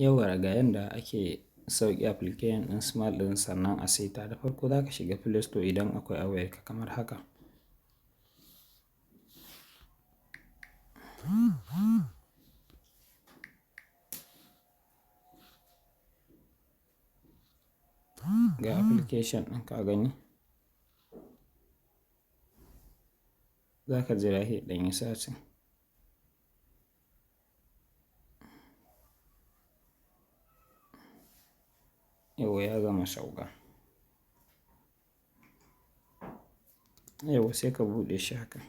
Yauwa, ga yanda ake sauke application ɗin Smile ɗin sannan a saita. Da farko za ka shiga Play Store idan akwai a wayarka kamar haka. Ga application ɗin ka gani. Za ka jira shi ya ɗan yi searching. Yauwa, ya gama sauka. Yauwa, sai ka buɗe shi haka.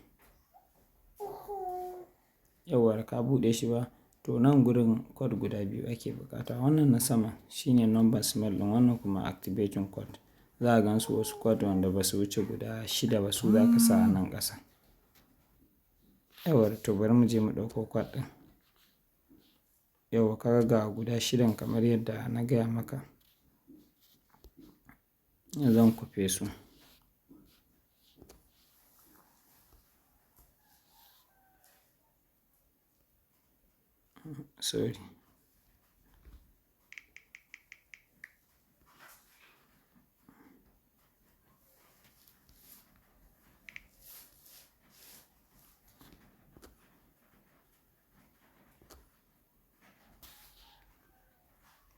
Yauwa, da ka buɗe shi ba, to nan gurin code guda biyu ake buƙata. Wannan na sama shine number Smile ɗin, wannan kuma activating code. Za a gansu wasu code wanda ba su wuce guda shida ba, su za ka sa a nan ƙasa. Yauwa, to bari mu je mu ɗauko code ɗin. Yauwa, ka ga guda shidan kamar yadda na gaya maka. Zan kwafe su. Sorry.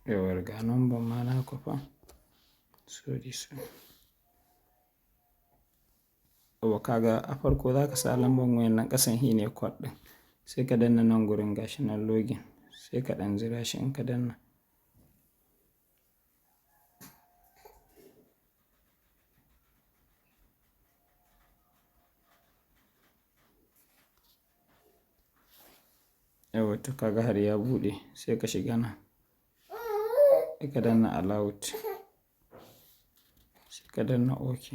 Yauwa, ga number ma na kwafa. Sorry, sorry. Yauwa, ka ga a farko za ka sa lambar wayan nan, ƙasan shi ne code ɗin. Sai ka danna nan gurin, gashi nan login. Sai ka ɗan jira shi in ka danna. Yauwa, to ka ga har ya buɗe, sai ka shiga nan. Sai ka danna allowed. Sai ka danna OK.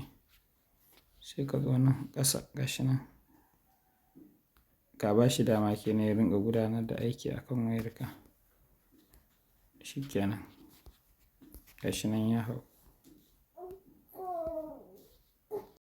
Sai ka zo nan ƙasa, gashi nan. Ka ba shi dama kenan ya rinƙa gudanar da aiki a kan wayarka. Shi kenan. Gashi nan ya hau.